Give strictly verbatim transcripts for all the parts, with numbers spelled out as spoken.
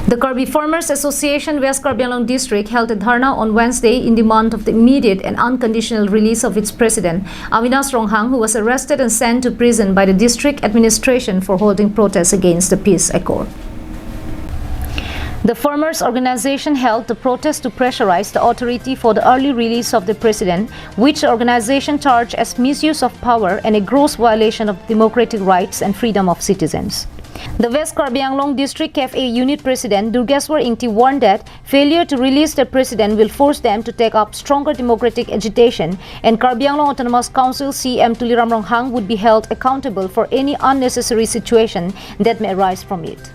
The Karbi Farmers Association West Karbi Anglong District held a dharna on Wednesday in demand of the immediate and unconditional release of its president, Avinash Ronghang, who was arrested and sent to prison by the district administration for holding protests against the peace accord. The farmers' organization held the protest to pressurize the authority for the early release of the president, which the organization charged as misuse of power and a gross violation of democratic rights and freedom of citizens. The West Karbi Anglong District CAFA Unit President Durgeswar Ingti warned that failure to release the president will force them to take up stronger democratic agitation, and Karbi Anglong Autonomous Council CEM Tuliram Ronghang would be held accountable for any unnecessary situation that may arise from it.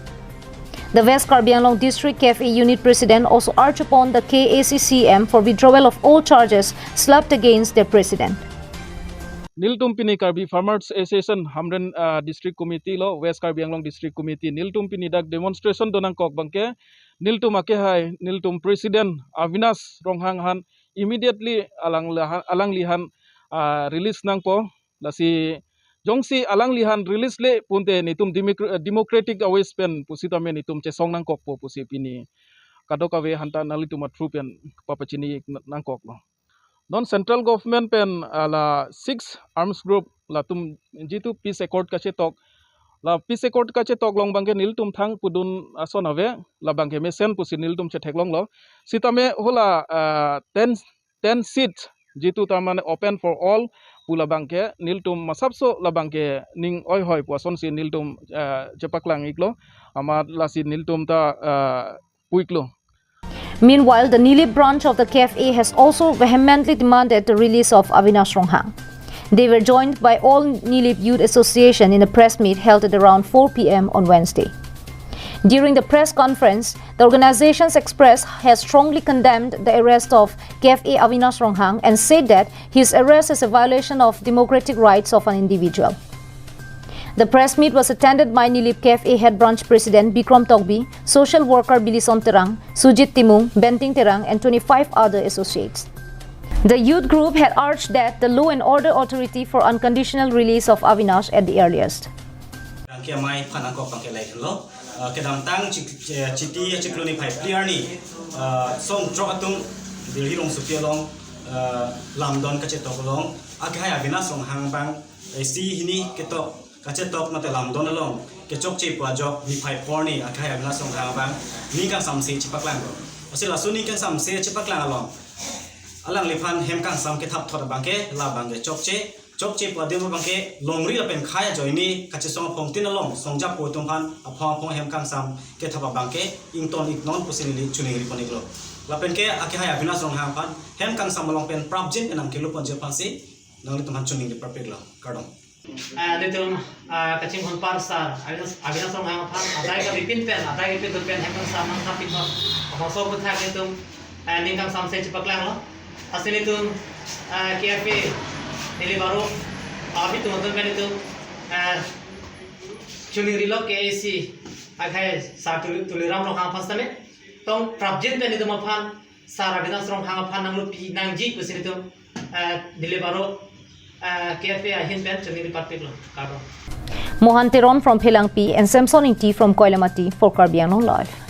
The West Karbi Anglong District CAFA Unit President also urged upon the KAAC CEM for withdrawal of all charges slapped against their president. Nelitum pini Karbi Farmers Association Hamren, ah, District Committee lo, West Karbi Anglong District Committee, nelitum pini dak demonstration donangkok abangke, nelitum akehai, nelitum President Avinash Ronghang aphan immediately alang laha-, alangliphan, ah, release nangpo. Lasi jongsi alangliphan release le pute netum democr-, democratic aways pen pusitame netum chesong nangkokpo pusi pini kadokave aphanta nanglitum athru pen papachini nangkoklo. Non central government pen, ah, la six arms group latum jitu peace accord kachetok, la peace accord kachetok along abangke nelitum thang pudun ason ave, labangke mesen pusi nelitum chetheklonglo. Sitame hala, ah, ten, ten seat jitu ta mane open for all pu labangke nelitum masapso labangke ning oihoi pu asonsi nelitum, ah, chepaklang iklo, amat lasi nelitum ta, ah, pu iklo. Meanwhile, the Nilip branch of the KFA has also vehemently demanded the release of Avinash Ronghang. They were joined by All Nilip Youth Association in a press meet held at around four p.m. on Wednesday. During the press conference, the organizations expressed has strongly condemned the arrest of KFA Avinash Ronghang and said that his arrest is a violation of democratic rights of an individual. The press meet was attended by Nilip KFA Head Branch President Bikram Tokbi, social worker Bilison Terang, Sujit Timung, Benting Terang, and twenty-five other associates. The youth group had urged that the law and order authority for unconditional release of Avinash at the earliest. Rangke amei phan angkok abangke lahenlo. Ah, kedamtang chi-, chi-, Chiti achiklo niphai phli arni, ah, song throk atum Delhi rongsopi along, ah, lamdon kachetok along, akehai Avinash Ronghang abang, eh, isi hini ketok, kachetok mate lamdon along kechokche pu ajok niphai phli arni akehai Avinash Ronghang abang ning kangsamse chepaklanglo. Lasi laso ning kangsamse chepaklang along alangliphan hem kangsam kethap thot abangke labangke chokche, chokche pu adim abangke longri lapen khei ajoine kachesong aphongtin along songjapo atum aphan aphong aphong hem kangsam kethap abangke ington iknon pusi neli choningri pon iklo. Lapenke akehai Avinash Ronghang aphan hem kangsam along pen prapjin pen nangkeluponji aphansi nanglitum aphan choningri parpiklo. Kardom. Ah, nelitum, ah, kachinghon par sar, Avinash, Avinash Ronghang aphan adai kavepin pen, adai kavepin pen hem kangsam nangthap iknon. Apotsi aputhak nelitum, ah, ning kangsamse chepaklanglo. Lasi nelitum, ah, KFA Nilip aro, ah, abitum atum pen nelitum, ah, choningrilo KAAC akehai sar Tuli-, Tuliram Ronghang aphan sitame. Tong prapjin pen nelitum aphan sar Avinash Ronghang aphan nanglupi nangji pusi nelitum, ah, Nilip aro, ah, KFA ahin pen choningri parpiklo. Kardom. Mohan Teron from Phelangpi and Samson Ingti from Koilamati for Karbi Anglong Live.